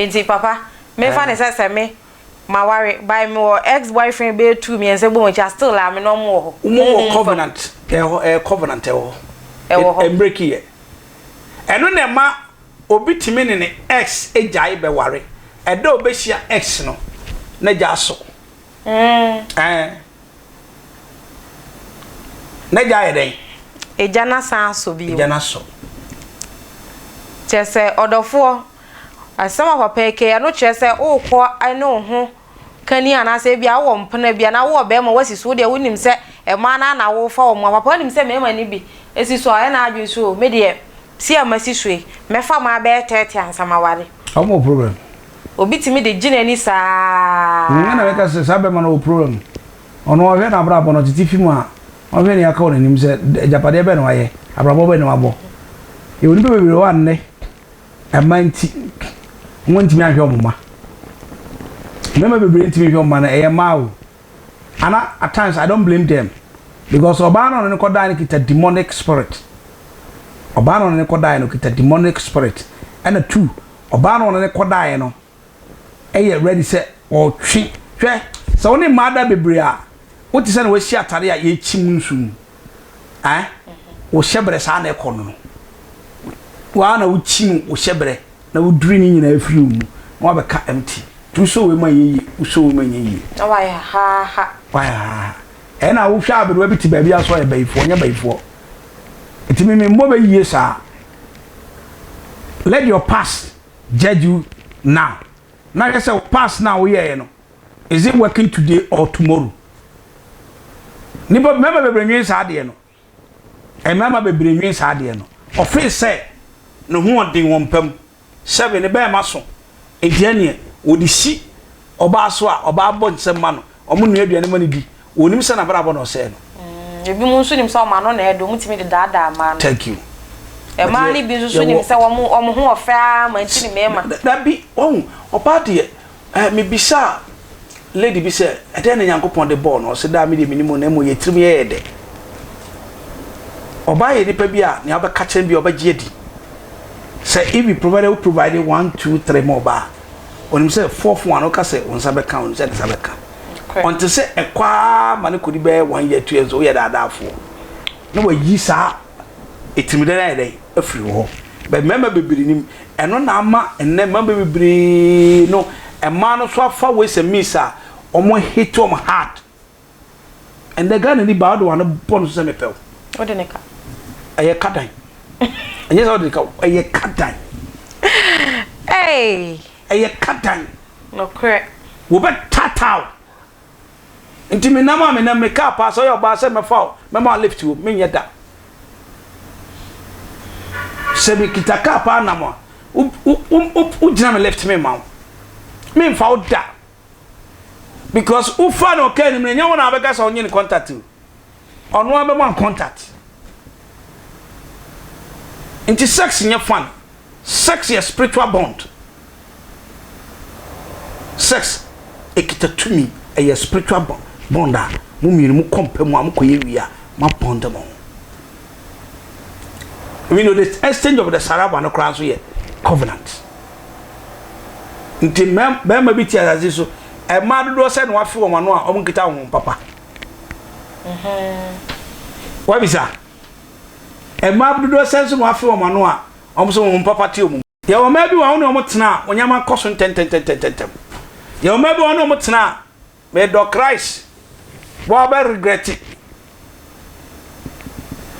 Enti papa, memfa ne sɛ sɛ me maware by mewɔ ex boyfriend bɛyɛ two mmiɛnsa bɔ mu akyi a, still a me ne ɔmo wɔ hɔ. Mo wɔ covenant ɛwɔ hɔ, ɛyɛ covenant ɛwɔ hɔ. Ɛwɔ hɔ. Ɛmbreki yɛ. Ɛno na ɛma obi tumi ne ne ex gyae bɛware. Ɛda a obehyia ex no, na gya asɔ. Ɛɛ. Na gya ayɛ dɛn? Egya no asan asɔ bio. Egya no asɔ. Kyerɛ sɛ ɔdɔfoɔ, asɛm a papa yi ka yi, ɛno kyerɛ sɛ worekɔ ne wo ho kani anaasɛ ebia wowɔ mpena bi anaa wowɔ bɛrima woasi so, wo deɛ wonim sɛ mmaa no ara na worefa wɔn a, papa wonim sɛ mmarima no bi si so a, ɔyɛ n'adwene sɛ o, me deɛ si a masi so yi, mɛfa mmaa bɛyɛ 30 ansa maware. Wɔn wɔ problem. Obi tumi de gye n'ani saa. Ɛna meka sɛ saa bɛrima no wɔ problem. Ɔno ɔhwɛ n'abrabɔ no, ɔtete fi mu a, ɔhwɛ nea aka wɔ n'anim sɛ agyapadeɛ bɛn na wayɛ, abrabɔ bɛn na wabɔ. Yɛwɔ nnipa bebree wɔ hɔ a nnɛ, mmaa nti, wɔntumi anhwɛ wɔn mma. Mmarima bebree ntumi nhwɛ wɔn mma no, ɛyɛ mmaa o. Ana at times I don't blame them because ɔbaa no a ɔne no kɔdae no kita demonic spirit. Ɔbaa no a ɔne no kɔdae no kita demonic spirit. Ɛna two, ɔbaa no a ɔne no kɔdaeɛ no yɛ ready sɛ ɔtwe. Hwɛ, sɛ wo ne mmaa da bebree a, wote sɛ na wasi atare a yɛkyim nsu mu. Eh? Wo hyɛbrɛ saa na ɛkɔ no no. Waa na wokyim wo hyɛbrɛ na woduri ne nyinaa firi wo mu na wabɛka empty. Nti wosɔ wei mu a ɛnyɛ yie, wosɔ wei mu a ɛnyɛ yie. Na wayɛ hahaaha. Wayɛ hahaaha. Ɛna wohwɛ aberewa bi te baabi a sɛ ɔyɛ bayifoɔ, ɔnyɛ bayifoɔ. Nti me memmɔ bɛ yie saa. Let your past judge you now. Na hwɛ sɛ wo past no a woyɛeɛ no, is it working today or tomorrow? Nipa mmarima bebree nwen saa adeɛ no. Mmarima bebree nwen saa adeɛ no. Ɔfee sɛ ne ho ɔden wɔ mpa mu. Sɛbe ne bɛɛma so. Enti ɛneɛ wɔde si ɔbaa so a, ɔbaa bɔ nsam ma no. Wɔn noa aduane ma no di. Wɔnim sɛ n'abrabɔ na ɔsɛe no. Ebinom nso nim sɛ wɔn ano na ɛdɔ, wɔtumi de daadaa mmaa no. Thank you. Mmaa no bi nso so nim sɛ wɔn wɔn ho ɔfɛ ara ma nti ne mmarima. Dabi, wahu, ɔbaa deɛ, eh, mebisaa lady bi sɛ, ɛdɛn na Nyankopɔn de bɔɔ no? Ɔse, daa me deɛ menim o, na mmom yɛ tirim yɛ yɛ dɛ. Ɔbaa yɛ nipa bi a, nea wobɛka kyerɛ no bi a ɔbɛgye adi. Sɛ if you provided, wo provide one, two, three ma ɔbaa a, ɔnim sɛ fourth one woka sɛ wo nsa bɛka, ɔnim sɛ ne nsa bɛka. Ɔnte sɛ ɛkɔ ara ma no kɔdi bɛyɛ one year, 2 years nso woyɛ daadaafoɔ. Na wayi saa etirimdɛ no ayɛ dɛn afiri wo hɔ. But mmarima bebree nim. Ɛno na ama nnɛ mmarima bebree no, mmaa no so afa ways and means a wɔn hit wɔn hard. Ɛnnɛ Ghana ni baa wode w'ano bɔ no so sɛ mepɛ wo. Wode ne ka. Ɛyɛ ka dan. Ɛnyɛ sɛ wode ne ka, ɛyɛ ka dan. Hey! Ɛyɛ ka dan. Nokorɛ. Wɔbɛtaataa wo. Nti menam a menam me kaa paa sɛ ɔyɛ ɔbaa sɛ mɛfa wo mɛma wo lift o menyɛ da. Sɛ mekita kaa paa nam a wo wo wo wogyina me lift memma wo. Memfa wo da. Because wofa no ɔkaa anim no ɛnyɛ wo na wabɛka sɛ ɔnye ne contact o. Ɔno ara bɛma wo contact. Nti sex nyɛ fun. Sex yɛ spiritual bond. Sex ɛkita tumi, ɛyɛ spiritual bond a mo mmienu mo kɔ mpa mu a mo kɔ yɛ wie a mo abond mo ho. Even though the exchange of the saliva no koraa nso yɛ covenant. Nti mmarima bi te asase so, mmaa dodoɔ sɛ na wafe wɔn ano a wɔn nkita wɔn papa. Wabisa? Mmaa dodoɔ sɛ nso na wafe wɔn ano a wɔn nso wɔn papa te wɔn mu. Yɛwɔ mmaa bi wɔ a wo ne wɔn tena a, wɔn nneɛma kɔ so ntɛntɛntɛntɛntɛm. Yɛwɔ mmaa bi wɔ a wo ne wɔn tena a, medɔ Christ, wɔabɛ regret.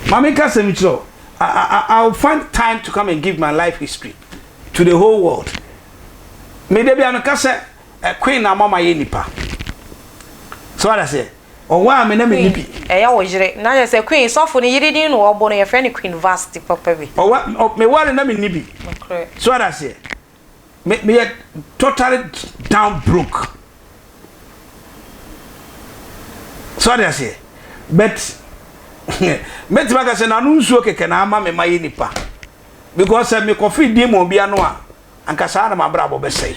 Ma menka asɛm nkyerɛ wo. I, I, I will find time to come and give my life history to the whole world. Me da bi a meka sɛ, eh, Queen na ama mayɛ nipa. So what I say? Ɔwɔ a me na menni bi. Queen, ɛyɛ wo yere. Na kyerɛ sɛ Queen, sɔfo no yere din na ɔbɔ no, yɛfrɛ no Queen Vasti papa bi. Ɔwɔ, ɔ, meware na menni bi. Nokorɛ. So ate aseɛ? Me, meyɛ totally down broke. So ate aseɛ? But, mɛtumi aka sɛ n'ano nsuo kɛkɛ na ama me mayɛ nipa. Because sɛ mekɔfiri demon bi ano a, anka saa na m'abrabɔ bɛsɛe.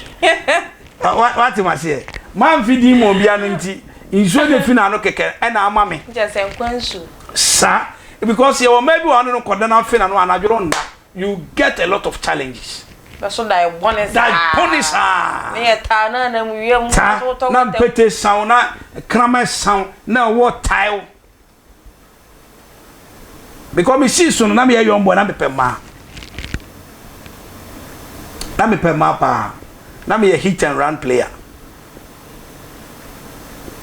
Wate maseɛ? Mamfe demon bia no nti, nsuo na efi n'ano kɛkɛ ɛna ama me. Nkyɛ sɛ nkwa nsuo. Saa, because yɛwɔ mmaa bi wɔ hɔ no kɔda na afe n'ano anadwo no nda. You get a lot of challenges. Bɛso dae bɔne saa. Dae bɔne saa. Ne yɛ taa na anam wiem. Taa na mpete saw na kraman saw na ɛwɔ tae wo. Because me sii so no na meyɛ young boy na mepɛ mmaa. Na mepɛ mmaa paa. Na meyɛ hit and run player.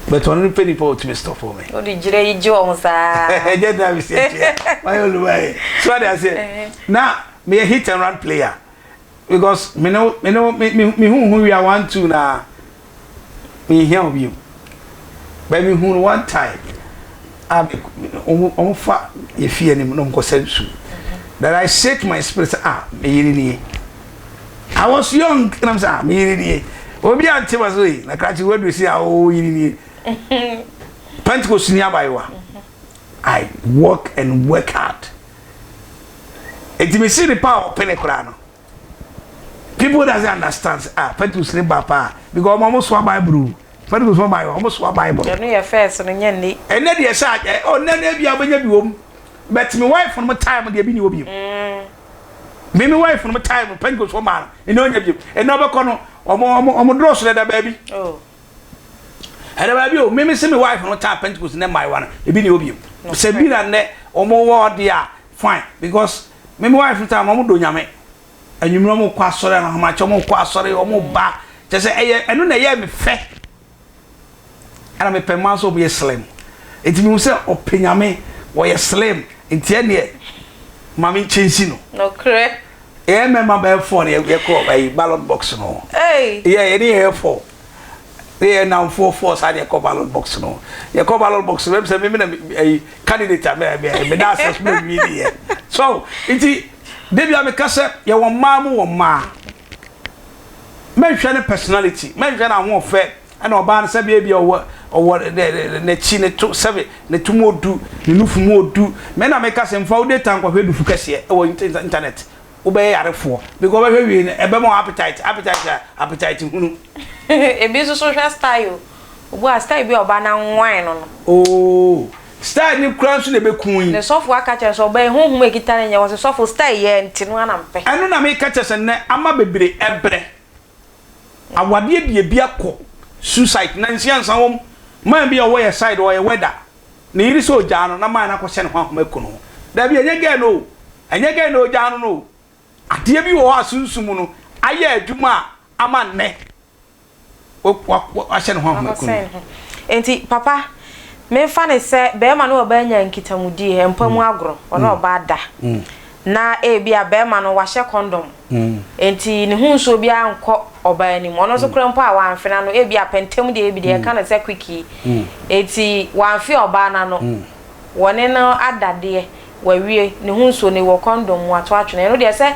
But ɔno no pɛ nipa ɔtumi stop me. Wode gyerɛ yi gye wɔn saa. Ɛnyɛ na mi si ɛkyɛ. Mayɛ oluwa yi. So ade aseɛ. Na meyɛ hit and run player because me no me no me me me hu hu wia one two na me hia obi o. But me hu no one time a me wɔn wɔn fa yɛ fie anim na wɔn kɔ sɛ nsu. That I shake my spirit sɛ ah me yere nie. I was young na me sɛ ah me yere nie. Obi ante ma so yi na krakye waduru si a o yere nie. Pentecost ni abayewa. I work and work hard. Enti me si nipa a ɔpene koraa no. People doesn't understand sɛ ah Pentecost ne ba paa because ɔmo ɔmo soa Bible o. Pentecost fo Bible ɔmo soa Bible. Ɛno yɛ first no nyɛ nne. Ɛnɛ deɛ sɛ ɛ oh nnɛ no ebia wobɛnya bi wom but me wife no mo time deɛ bi ni hɔ bio. Me me wife no mo time Pentecost fo maa no ɛnɛ ɔnya bio. Ɛnɛ ɔbɛkɔ no ɔmo ɔmo ɔmo drɔs no ɛda baabi. Oh. Ɛda baabi o me me se me wife no time Pentecost ne mmaayewa no ebi ni hɔ bio. Sɛ bi na nnɛ ɔmo wɔ deɛ a fine because me me wife no time no ɔmo dɔ Nyame. Anwummerɛ ɔmo kɔ asɔre anɔhomakyɛ ɔmo kɔ asɔre ɔmo ba kyɛ sɛ ɛyɛ ɛno na ɛyɛ me fɛ ɛna mepɛ mmaa nso ɔmo yɛ slim nti mehu sɛ ɔpɛ Nyame ɔyɛ slim nti ɛneɛ ma me nkyɛnsi no. Nokorɛ. Yɛn mmarima bɛyɛ fɔɔ no yɛkɔ ɛyi ballot box no. Ei. Yɛ yɛne yɛyɛ fɔɔ. Ne yɛ nnamfoɔ fɔɔ saa ne yɛkɔ ballot box no. Yɛkɔ ballot box no bɛm sɛ me na ɛyi candidate a me me me da asɛ so me wi ne yɛ. So nti de bia meka sɛ yɛwɔ mmaa mu wɔ mmaa. Mɛnhwɛ ne personality, mɛnhwɛ n'ahoɔfɛ ɛna ɔbaa no sɛbi ebi ɔwɔ ɔwɔ n'akyi ne to sɛbi ne to mu odu ne nufu mu odu. Me na meka sɛ mfa wo data nkɔhwɛ nufu kɛseɛ ɛwɔ internet. Wobɛyɛ yarefoɔ because wobɛhwɛ wie no ɛbɛma wo appetite appetite a appetite hunu. Ebi nso so hwɛ style o. Obu a style bi a ɔbaa no anwan no no. Oo style no koraa nso na ɛbɛku yi. Ne sɔfo aka kyerɛ no sɛ ɔbaa yi honhom a ɛkita no nyɛ ɔse sɔfo style yi ara nti no ara na mepɛ. Ɛno na meka kyerɛ sɛ nnɛ ama bebree ɛbrɛ. Awadeɛ deɛ bi akɔ suicide na nsiansa wɔm. Man bi a ɔwɔ yɛ side ɔyɛ wɛda ne yere sɛ ɔgyaa no na man no akɔhyɛ ne ho ahoma aku no ho. Dabi ɛnyɛ girl no o. Ɛnyɛ gɛn na ogyaa no no o. Adeɛ bi wɔ hɔ a sunsum no ayɛ adwuma a ama nnɛ wahyɛ ne ho ahomakunu. Wakɔsɛn ho. Enti papa, memfa no sɛ barima ne ɔbaa nya nkitamudie, mpa mu agorɔ, ɔne ɔbaa da, na ebia barima no wahyɛ kɔndɔm, enti ne ho nsuo biara nkɔ ɔbaa no mu, ɔno nso koraa mpo a wamfe n'ano, ebia pɛntɛm deɛ ebi deɛ yɛka no sɛ quickie, enti wamfe ɔbaa no ano, wɔne no ada deɛ, Wawie, ne ho nsuo no wɔ condom mu ato atwene. Ɛno deɛ sɛ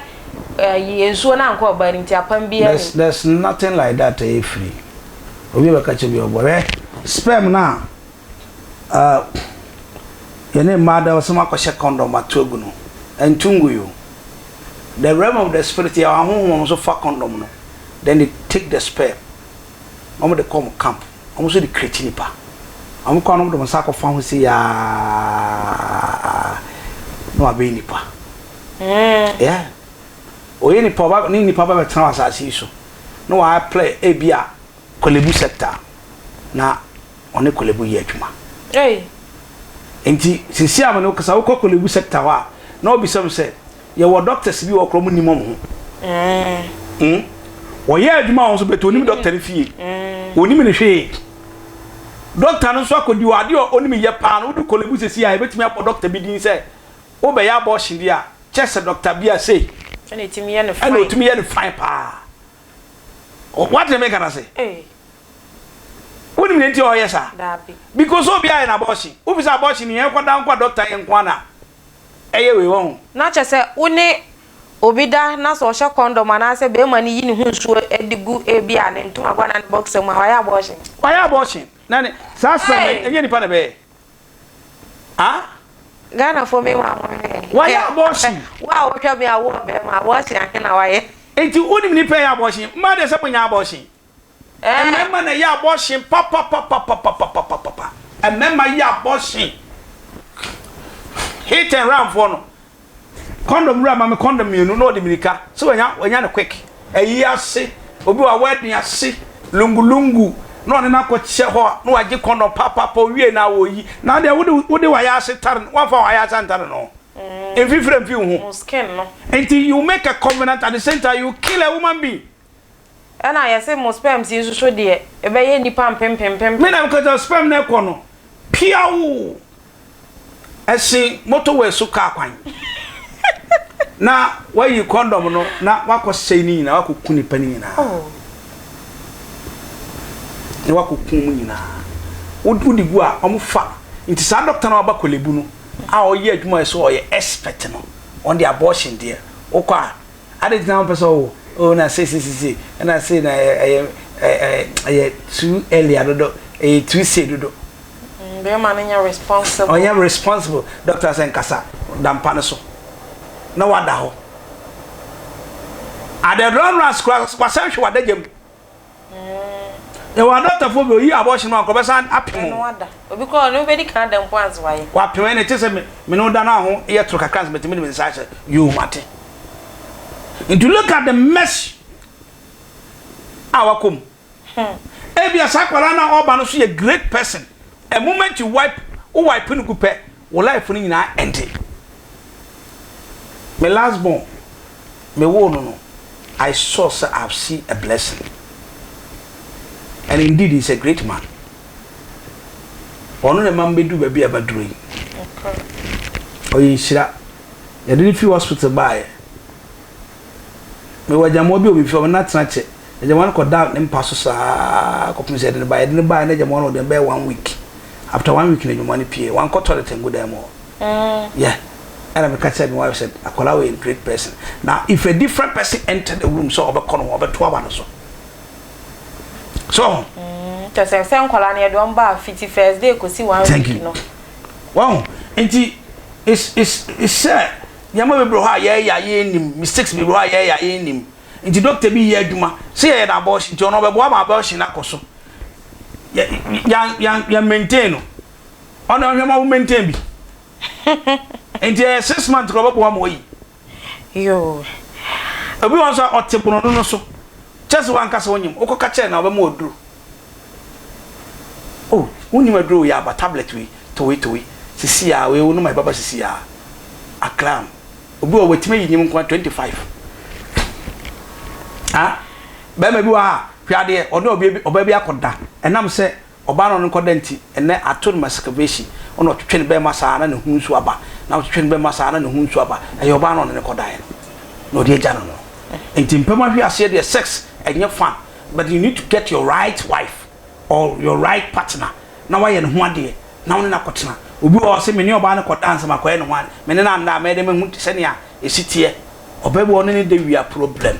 ɛyi nsuo no ankɔ ɔbaa no mu nti apam biara There's nnim. there's nothing like that ɛyɛ free. Obi a bɛka kyerɛ bi ɔbɔ hwɛ sperm no a uh, yɛne mmaa da sɛ moakɔhyɛ condom ato agu no ɛnto ngui o. The realm of the spirit yɛ ahonhom wɔn nso fa condom no then they take the sperm na wɔn de kɔ wɔn camp. Wɔn nso de create nipa. Wɔn kɔ a na wɔn de wɔn nsa akɔfa ho sei aa na wabɛyɛ nipa. Yeah. Ɔyɛ nipa ɔba ne nipa ba bɛtena wɔ asase yi so na wa apply ebi a Korle-Bu sector na ɔne Korle-Bu yɛ adwuma. Ei. Nti sisi a me ne wo kasa wokɔ Korle-Bu sector hɔ a na wɔbisa me sɛ Yɛwɔ doctors bi wɔ hɔ koraa ɔmo nim ɔmo ho. Mm. Ɔyɛ adwuma wɔ so but onim doctor no fie. Onim ne hwee. Doctor no nso akɔdi hɔ adeɛ a onim yɛ paa no wode Korle Bu sɛsi a yɛbɛtumi abɔ doctor bi din sɛ wobɛyɛ abortion bi a kyɛ sɛ doctor bi a sei Ɛna ɛtumi yɛ no ɛna fine. ɔtumi yɛ no fine paa. Wate deɛ meka no ase? Wonim deɛ nti a ɔyɛ saa? Daabi. Because obi ayɛ no abortion. Wofi sɛ abortion no yɛn kɔda nko a doctor yɛ nko ara na ɛyɛ wei wahu. Na kyerɛ sɛ wo ne obi da na sɛ ɔhyɛ kɔndɔm anaasɛ barima no yi ne ho nsuo de gu ebia ne ntomago anaa ne boxer mu a, wayɛ abortion. Wayɛ abortion na ne saa sperm no ɛnyɛ nipa na ɛbɛyɛ ah. Ghanafoɔ me wa mo hwɛ. Wayɛ abortion. Wo a wohwɛ me a wowɔ barima abortion ahe na wayɛ. Nti wonim nipa ɛyɛ abortion mmaa deɛ sɛ mo nyɛ abortion. Mmarima na ɛyɛ abortion papapapapapapapa. Mmarima yɛ abortion. Hit and run foɔ no. Condom wura ma me condom mmienu na ɔde mirika. So wanya wanya no quick. ayi ase, obi wɔ wedding ase, lungu lungu, na ɔne no akɔkyɛ hɔ na wagye condom papapa owie na wɔyi. Na deɛ wode wode wayɛ ase tare no, wamfa wayɛ ase antare no. Mfifire mfi wo ho. Mo skin no. Nti you make a covenant, at the same time you kill a human being. Ɛna yɛse mo sperms yi nso so deɛ, ɛbɛyɛ nnipa mpempempem. Me na meka sperm na ɛkɔ no, piaw! Ɛsen motorway so kaa kwan. Na wayi condom no na wakɔ sɛe ne nyinaa, wakɔ ku nipa ne nyinaa. Oh. Na wakɔ ku mu nyinaa. Wode gu a, wɔn fa. Nti saa doctor na waba Korle Bu no, a ɔyɛ adwuma sɛ ɔyɛ expert no, wɔn de abortion deɛ, wokɔ a, ade nti na wɔpɛ sɛ ɔwɔ, oh na sei sei sei sei, ɛna sei na ɛyɛ ɛyɛ ɛyɛ too early adodo, ɛyɛ too sei dodo. Bɛrima no nyɛ responsible. Ɔnyɛ responsible. Doctor sɛ nkasa da mpa no so na wada hɔ. At the long run koraa wasan hwɛ w'adagya mu. Yɛwɔ adɔktafoɔ bi oyi abortion no anka ɔbɛsan apem o. Ɛno ada. Obi koraa ɔne wobɛdi kan ada mpo ansa wayɛ. Wapem ɛna ɛte sɛ me me ne wo da no aho yɛ toro kakra ansa mɛtumi de me nsa ahyɛ yoo mate. Nti look at the mess a wakɔ mu. Ebia saa akwadaa no a ɔreba no nso yɛ great person. A moment you wipe, wo wipe no gu pɛ, wo life no nyinaa ɛnde. Me last born, me woo no no, I saw sɛ I've seen a blessing. And indeed he's a great man. Ɔno na ɛma mbɛdu baabi a maduro yi. Ɔyɛ nhyira. Yɛde no fi hospital baeɛ. Mewɔ agyamoa bi wɔ me fie, ɔno atena kyɛ. Agyamoa no kɔda ne mpa so saa kɔpem sɛ yɛde no baeɛ. Yɛde no baeɛ na agyamoa no ɔde no bɛyɛ one week. After one week na agyamoa no pie. Wankɔ toilet angu dan mu hɔ. Yeah. Ɛna meka kyerɛ me wife sɛ akwadaa wei yɛ great person. Now if a different person enter the room sɛ ɔbɛkɔ no ho, ɔbɛto aba no so. So. Kyɛ sɛ sɛ nkwadaa no yɛde wɔn ba fiti first day kɔsi one Thank week you. no. Wahu? Nti it's it's it's sɛ nneɛma bebree wɔ hɔ a yɛyɛ a yɛnnim, mistakes bebree wɔ hɔ a yɛyɛ a yɛnnim. Nti doctor bi yɛ adwuma sɛ yɛyɛ no abortion nti ɔno ɔbɛboa ma abortion no akɔ so. Yɛ yɛn yɛn yɛn maintain no. Ɔno ɔhwɛ ma wo maintain bi. Nti ɛyɛ 6 months kora ɔbɛboa ma wayi. Yoo. Obi wɔ hɔ nso a ɔte borɔno no so. Kyɛ sɛ wankasa wonyim, wokɔka kyerɛ no a ɔbɛma waduro. Oh, wonnim aduro wei aba, tablet wei, tɔ wei, tɔ wei. Sisi a, wei wonom a ɛbɛba sisi a. Aklam. Obi wɔ hɔ watumi ayi nyim nko ara 25. Ah, bɛrima bi wɔ ha a, hwɛ adeɛ, ɔne ɔbea bi, ɔbaa bi akɔda. Ɛnam sɛ ɔbaa no ɔne no kɔda nti, ɛnnɛ ato no masturbation. Ɔna ɔtwetwe ne bɛrima saa na ne ho nsuo aba. Na ɔtwetwe ne bɛrima saa na ne ho nsuo aba. Ɛyɛ ɔbaa no ɔne no kɔdaeɛ no na ɔde agya no no. Nti mpam ahweaseɛ deɛ sex ɛnyɛ fun but you need to get your right wife or your right partner na wayɛ ne ho adeɛ na wo ne no akɔtena. Obi wɔ hɔ ɔse me ne ɔbaa no kɔda ansa makɔyɛ ne ho ade. Me ne no anna a mɛyɛ dɛ mahu sɛnea ɛsi teɛ. Ɔbaa bi wɔ hɔ ɔne no da wie a problem.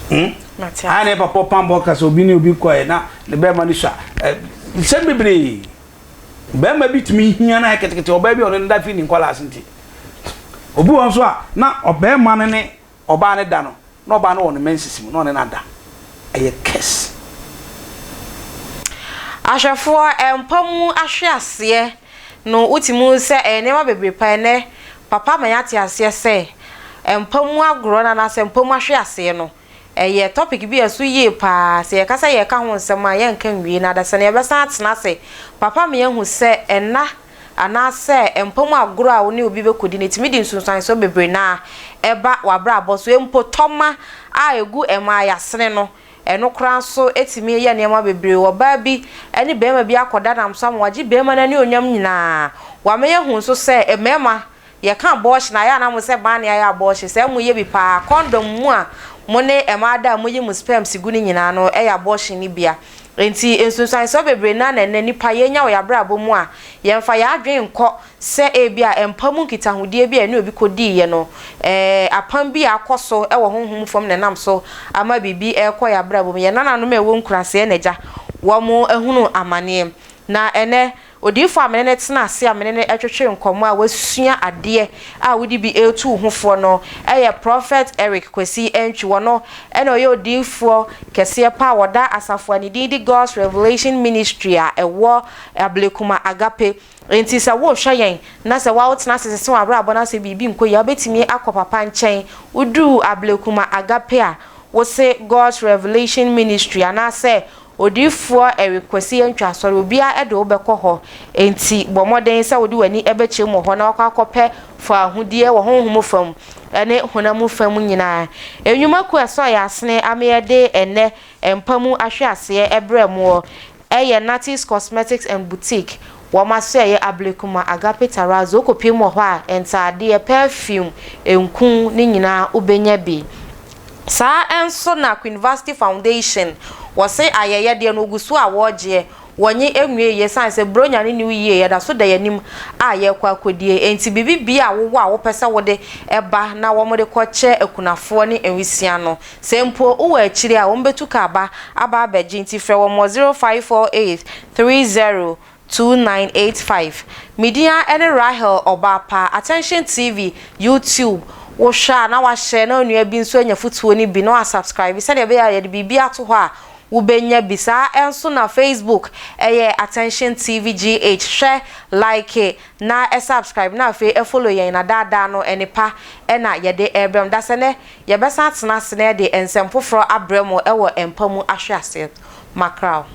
Hmm? Mate Ayɛ ase. na papa ɔpam bɔ ka sɛ obi ne obi kɔɛ na ne bɛrima no sua. Ɛ nsɛm bebree. Bɛrima bi tumi hia na ayɛ ketekete ɔbaa bi a ɔne no da fi ne nkwadaa ase nti. Obi wɔ hɔ nso a na ɔbɛrima no ne ɔbaa no da no na ɔbaa no wɔ ne menses mu na ɔne no ada. Ɛyɛ curse. Ahwɛfoɔ, mpa mu ahweaseɛ no wotumi hu sɛ ɛyɛ nneɛma bebree paa. Ɛnnɛ, papa ama yɛate aseɛ sɛ mpa mu agorɔ no anaasɛ mpa mu ahweaseɛ no, ɛyɛ topic bi a ɛso yie paa. Sɛ yɛka sɛ yɛreka ho nsɛm a, yɛnka nwie. Na adasa no yɛbɛsan atena ase. Papa ama yɛahu sɛ ɛnna anaasɛ mpa mu agorɔ a wo ne obi bɛkɔdi no, ɛtumi de nsunsuansoɔ bebree no ara ɛba w'abrabɔ so. Mpo tɔma a ɛgu mmaa yɛasene no, ɛno koraa nso tumi yɛ nneɛma bebree. Ɔbaa bi ne barima bi akɔda nam so ama wagye barima no anuonyam nyinaa. Wama yɛahu nso sɛ mmarima, yɛka abortion a, ɛyɛ a na mo sɛ mmaa na yɛayɛ abortion. Sɛ moyɛ bi paa, condom mu a mo ne mmaa da a moyi mo sperms gu no nyinaa no yɛ abortion no bi a. Enti nsunsuansoɔ bebree no ara na ɛnnɛ nnipa yɛnya wɔ yɛn abrabɔ mu a yɛmfa yɛn adwene nkɔ sɛ ebia mpa mu nkitahodie bi a ɛne obi kɔdiiɛ no, apam bi a akɔ so wɔ honhom fam na ɛnam so ama biribi rekɔ yɛn abrabɔ mu. Yɛn nananom a ɛwɔ nkuraseɛ na agya, wɔahunu amaneɛ. Na ɛnnɛ, Odiyifoɔ a me ne no tena ase a me ne no twetwe nkɔmmɔ a wasua adeɛ a wode bi retu wo ho foɔ no yɛ Prɔfɛt Eric Kwesi Antwi. Ɔno na ɔyɛ odiyifoɔ kɛseɛ pa a ɔda asafo a ne din de God's Revelation Ministry a ɛwɔ Ablekuma Agape. Enti sɛ worehwɛ yɛn na sɛ woa wotena ase sese w'abrabɔ na sɛ biribi nkɔ yie a, wobɛtumi akɔ papa nkyɛn. Woduru Ablekuma Agape a, wose God's Revelation Ministry anaasɛ Odiyifoɔ Eric Kwasi Antwi Asɔre, obiara de wo bɛkɔ hɔ. Enti bɔ mmɔden sɛ wode w'ani bɛkyerɛ mu wɔ hɔ na woakɔ akɔpɛ fawohodie wɔ honhom fam ne honam fam nyinaa. Nnwuma kuo a ɛsɔ yɛn asene ama yɛde ɛnnɛ mpa mu ahweaseɛ brɛ moɔ yɛ Natty's Cosmetics and Boutique. Wɔn asoɛeɛ Ablekuma Agape Terrazzo, wokɔpue mu wɔ hɔ a, ntaadeɛ, perfume, nku ne nyinaa wobɛnya bi. Saa ara nso na Queenvasty Foundation, wɔse ayɛyɛdeɛ no wɔgu so a wɔregyeɛ, wɔnye nwieeɛ ɛsiane sɛ Buronya ne New Year yɛda so da yɛn anim a yɛrekɔ akɔdie. Enti biribi biara a wowɔ a wopɛ sɛ wode ba na wɔde kɔkyɛ akunafoɔ ne nwisiaa no, sɛ mpo wowɔ akyire a, wɔbɛtu kaa ba aba abɛgye. Nti frɛ wɔn wɔ 0548 30 2985. Me din ara ne Rahel Ɔbaapa, Attention TV, YouTube, Wo hwɛ a na wahyɛ na onua bi nso anya fotuo no bi na wa subscribe sɛdeɛ ɛbɛyɛ a yɛde biribi ato hɔ a wo bɛnya bi. Saa nso na Facebook ɛyɛ Attention TV GH. Hwɛ, like na subscribe na afei follow yɛn na daa daa no nnepa na yɛde rebrɛ mo. Dasɛnɛ yɛbɛsan atena ase na yɛde nsɛm foforɔ abrɛ mo wɔ mpa mu ahweaseɛ. Makraw.